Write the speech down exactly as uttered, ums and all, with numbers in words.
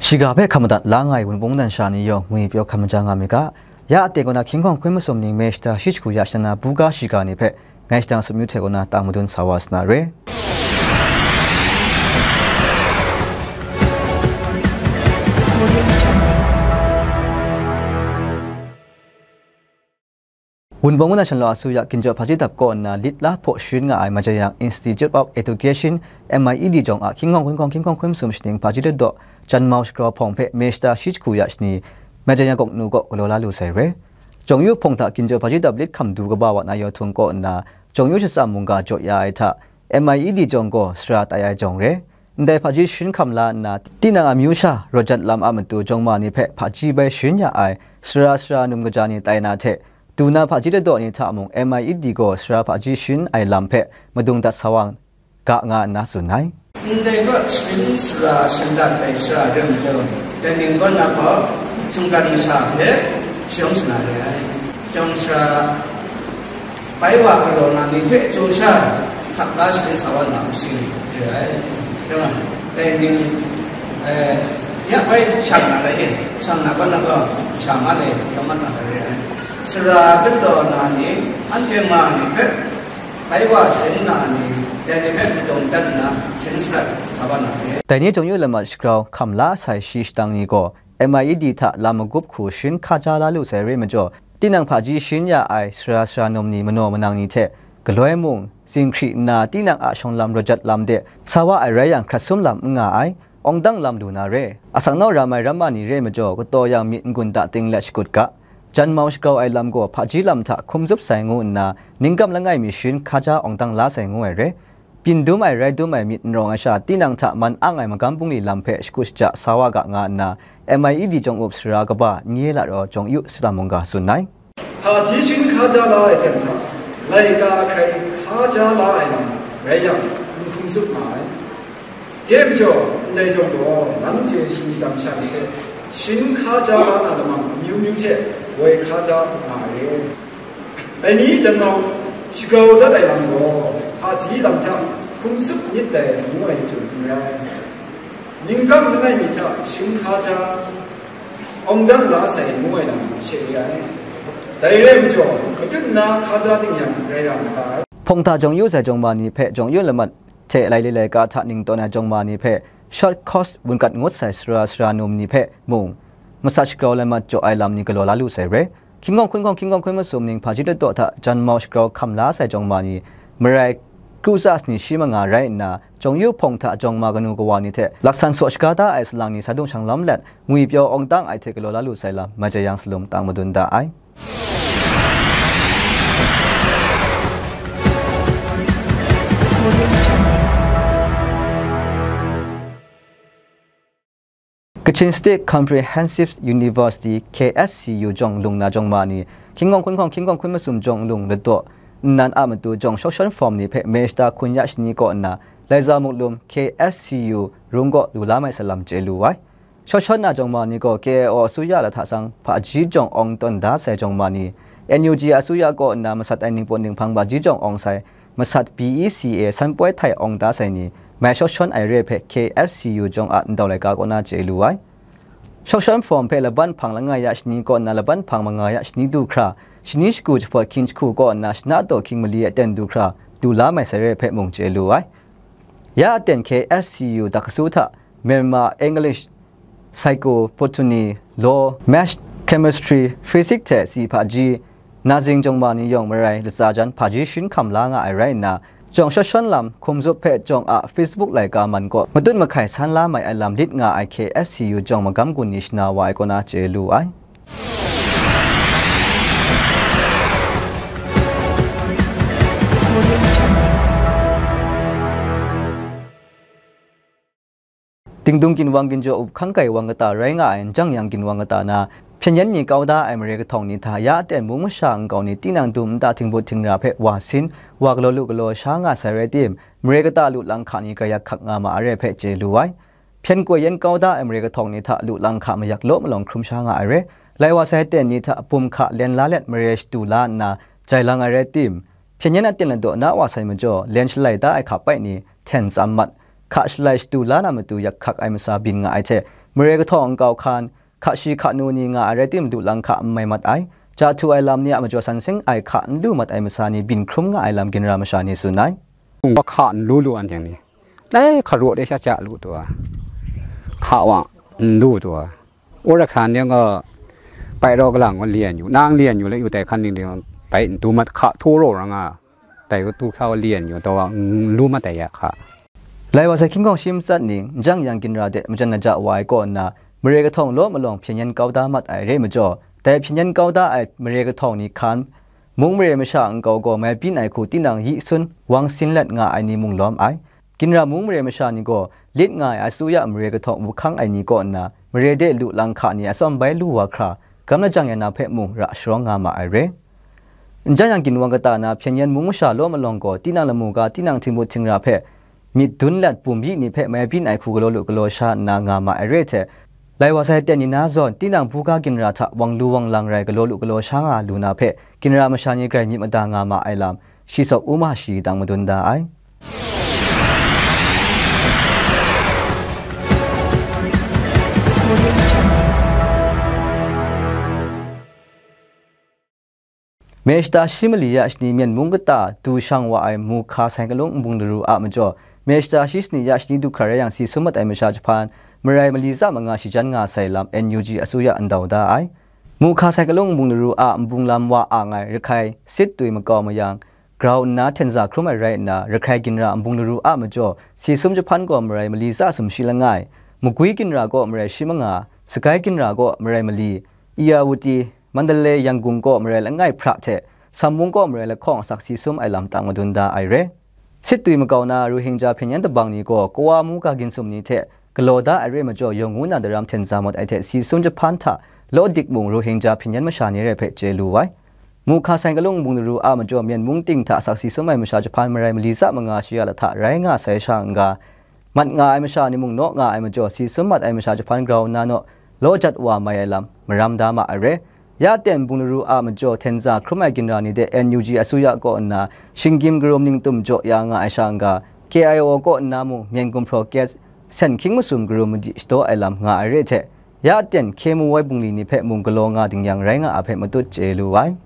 Shiga hpe hkam madat la nga ai Wunpawng mungdan sha ni yawng ngwi pyaw hkam maja nga myit ga, ya aten kaw na hkying hkawng hkun masum ning May shata shi jahku ya shana na buga shiga ni hpe ngai shadang sumyu hte kaw na tang madun sa wa sa na re. Wunpawng mungdan shanlau asuya ginjaw hpaji dap kaw nna lit la hpaw sharin nga ai Majayang Institute of Education, M I E D jawng a hkying hkawng hkun hkawng hkying hkawng hkun masum shaning hpaji ladaw janmau shagrau hpawng hpe May shata shi jahku ya shani Majayang gawk nu kaw galaw la lu sai re. Jawng yu hpawng hta ginjaw hpaji dap lit hkam du kaba wa na yaw htung kaw nna, jawng yu shatsam mungga jaw ya ai hta, M I E D jawng gaw sara tai ai jawng re. Ndai hpaji sharin hkam la nna, tinang amyu sha rawt jat lam a matu jawng ma ni hpe hpaji bai sharin ya ai sara sara num kaja ni tai na hte, du na hpaji ladaw ni hta mung M I E D gaw sara hpaji sharin ai lam hpe madung dat sa wa ga nga nna tsun ai. Ndai gaw sharin sara shandan tai sara re majaw, dai ning gaw na gaw, hkyunggan masha hpe shayawng sana re ai. Jawng sara bai wa galaw na ni hpe chyaw sha hkap la sharin sa wa na masing re ai. Rai nga, dai ning, eh, ya bai shang na lai e, shang na gaw na gaw, sha ma lai, ya mat na lai re ai. Sara galaw na ni, anhte ma ni hpe bai wa sharin na ni, dai ni hpe madung dat nna, sharin sarat sa wa na re. Dai ni jawng yu lamat shagrau hkam la sai shi shadang ni gaw, M I E D hta lam magup hku sharin hkaja la lu sai re majaw, tinang hpaji sharin ya ai sara sara num ni manaw manang ni hte galoi mung, zinghkri nna tinang a shawng lam rawt jat lam de sa wa ai rai yang, hkrat sum lam n nga ai, awng dang lam lu na re. Asak nau ram ai ramma ni re majaw, kataw yang myit n-gun da ting let shakut ga. Janmau shagrau ai lam gaw hpaji lam hta hkum zup sai ngu nna, ningkam langai mi sharin hkaja awng dang la sai ngu ai re. Byin dum ai, rai dum ai myit n rawng ai sha, tinang hta man ang ai magam bungli lam hpe shakut shaja sa wa ga nga nna, M I E D jawng up sara kaba Nye Lat Raw jawng yu shatsam mungga tsun ai. Hpaji sharin hkaja la ai ten hta, laika hkrai hkaja la ai lam rai yang, n hkum zup nga ai. Dai majaw, ndai jawng gaw, nanhte shinggyim sha ni hpe sharin hkaja la na lamang amyu myu hte woi hkaja nga ai. Dai ni janmau shagrau dat ai lam gaw, hpaji lam hta hkum zup myit dai ngu ai chyum n rai. Ningkam langai mi hta sharin hkaja awng dang la sai ngu ai lam she re ai. Dai rai majaw, matut nna hkaja ting yang rai ra ma ta ai. Hpawng hta jawng yu sai jawng ma ni hpe jawng yu lamat hte laili laika hta ning tawn ai jawng ma ni hpe short course wungat ngut sai sara sara num ni hpe mung, masat shagrau lamat jaw ai lam ni galaw la lu sai re. Hkying hkawng hkun hkawng hkying hkawng hkun masum ning hpaji ladaw hta janmau shagrau hkam la sai jawng ma ni, marai kru tsa sani shi manga rai nna, jawng yu hpawng hta jawng ma kanu kawa ni hte laksan saw shaga da ai salang ni sa dung shang lawm let, ngwi pyaw awng dang ai hte galaw la lu sai lam, Majayang salum tang madun da ai. Kachin State Comprehensive University, K S C U, jawng lung na jawng ma ni, hkying hkawng hkun hkawng hkying hkawng hkun masum jawng lung ladaw nnan a matu jawng shawk shawn form ni hpe May shata hkun ya shani kaw nna, Laiza Muklum K S C U rung kaw lu la mai sa lam chye lu ai. Shawk shawn na jawng ma ni gaw K I O asuya lahta sang hpaji jawng awng tawn da sai jawng ma ni, N U G asuya kaw nna masat ai ningpawt ninghpang hpaji jawng awng sai masat B E C A san poi htai awng da sai ni, mai shawk shawn ai re hpe K S C U jawng a ndau laika kaw na chye lu ai. Shawk shawn form hpe laban hpang langai ya shani kaw nna laban hpang manga ya shani du hkra, shani shagu jahpawt hkying jahku kaw nna shana taw hkying mali aten du hkra, du la mai sai re hpe mung chye lu ai. Ya aten K S C U dak kasu hta Myanmar, English, Psycho, Botany, Law, Maths, Chemistry, Physics hte si hpaji, nazing jawng ma ni yawng marai latsa jan hpaji sharin hkam la nga ai rai nna, jawng shawt shawn lam hkum zup hpe jawng a Facebook laika man kaw matut mahkai san la mai ai lam lit nga ai K S C U jawng magam gun ni shana wa ai kaw na chye lu ai. Dingdung ginwang ginjaw up hkang kai wang kata rai nga ai, n jang yang ginwang kata na, hpyen yen ni kau da ai mare kahtawng ni hta ya aten mung masha nkau ni tinang dum nta htingbut htingra hpe wa sin, wa galaw lu galaw sha nga sai rai tim, mare kata lu lang hka ni grai yak hkak nga ma ai re hpe chye lu ai. Hpyen koi yen kau da ai mare kahtawng ni hta lu lang hka mayak law malawng hkrum sha nga ai re, lai wa sai ten ni hta bum hka len la let mare shatu la nna jai lang ai rai tim, hpyen yen aten ladaw na wa sai majaw, len shalai da ai hka pai ni hten tsam mat, hka shalai shatu la na matu yak hkak ai masa byin nga ai hte, Mare kahtawng nkau hkan, hka shi hka nu ni nga ai rai tim, du lang hka n mai mat ai, ja htu ai lam ni a majaw san seng ai hka n lu mat ai masa ni byin hkrum nga ai lam ginra masha ni tsun ai. Wa hka n lu lu an jang ni, lai hka raw de sha ja lu tu a, hka wa n lu tu a, ora hkan yang ga pai raw galang wa lian yu, nang lian yu le yu tai hkan ning ding bai n tu mat hka hto raw ra nga, tai wa tu hka wa lian yu, taw wa n lu mat ai ya hka. Lai wa sai hkying hkawng shi matsat ning, n jang yang ginra de majan na ja wa ai kaw nna, mare kahtawng law malawng hpyen yen kau da mat ai re majaw, dai hpyen yen kau da ai mare kahtawng ni hkan, mung mare masha nkau gaw mai byin ai hku tinang yi sun wang sin let nga ai ni mung lawm ai. Ginra mung mare masha ni gaw lit nga ai asuya mare kahtawng wuhkang ai ni kaw nna, mare de lu lang hka ni atsawm bai lu wa hkra, gam lajang ya na hpe mung ra sharawng nga ma ai re. N jang yang ginwang kata na hpyen yen mung masha law malawng gaw, tinang lamu ga, tinang htingmut htingra hpe myit dun lat bum yi ni hpe mai byin ai hku galaw lu galaw sha nna nga ma ai re ai hte, lai wa sai ten ni na zawn, tinang buga ginra hta wang lu wang lang rai galaw lu galaw sha nga lu na hpe, ginra masha ni grai myit mada nga ma ai lam, shi sawk u ma shi dang madun da ai. Meshta shi mali ya shani Myen mung kata du shang wa ai Muhka sai kalung nbung laru a majaw, Meshta shi shani ya shani du hkra rai yang, si sum mat ai masha jahpan marai mali tsa manga shi jan nga sai lam N U G asuya ndau da ai. Muhka sai kalung nbung laru a nbung lam wa a ngai Rakhai sit twi makau mayang, grau nna hten za hkrum ai rai nna, Rakhai ginra nbung laru a majaw, si sum jahpan gaw marai mali tsa sum shi langai, Magwi ginra gaw marai shi manga, Sagai ginra gaw marai mali, Iyawuti, Mandalay, Yangon gaw marai langai hpra hte, Samwung gaw marai lahkawng asak si sum ai lam tang madun da ai re. Sit twi makau na Rohingya hpyen yen tabang ni gaw kawa mu ga gin sum ni hte galaw da ai re majaw, yawng ngu na daram hten za mat ai hte si sum jahpan hta law dik mung Rohingya hpyen yen masha ni re hpe chye lu ai. Muhka sai kalung nbung laru a majaw, Myen mung ting hta asak si sum ai masha jahpan marai mali tsa manga shi ya lahta rai nga sai sha n-ga, mat nga ai masha ni mung naw nga ai majaw, si sum mat ai masha jahpan grau nna naw law jat wa mai ai lam maram da ma ai re. Ya ten nbung laru a majaw, hten za hkrum ai ginra ni de N U G asuya kaw nna shinggyim karum ningtum jaw ya nga ai sha n-ga, K I O kaw nna mung Myen gumhpraw gas sen hkying masum karum madi shadaw ai lam nga ai re hte, ya ten hkye mu woi bungli ni hpe mung galaw nga ding yang rai nga a hpe matut chye lu ai.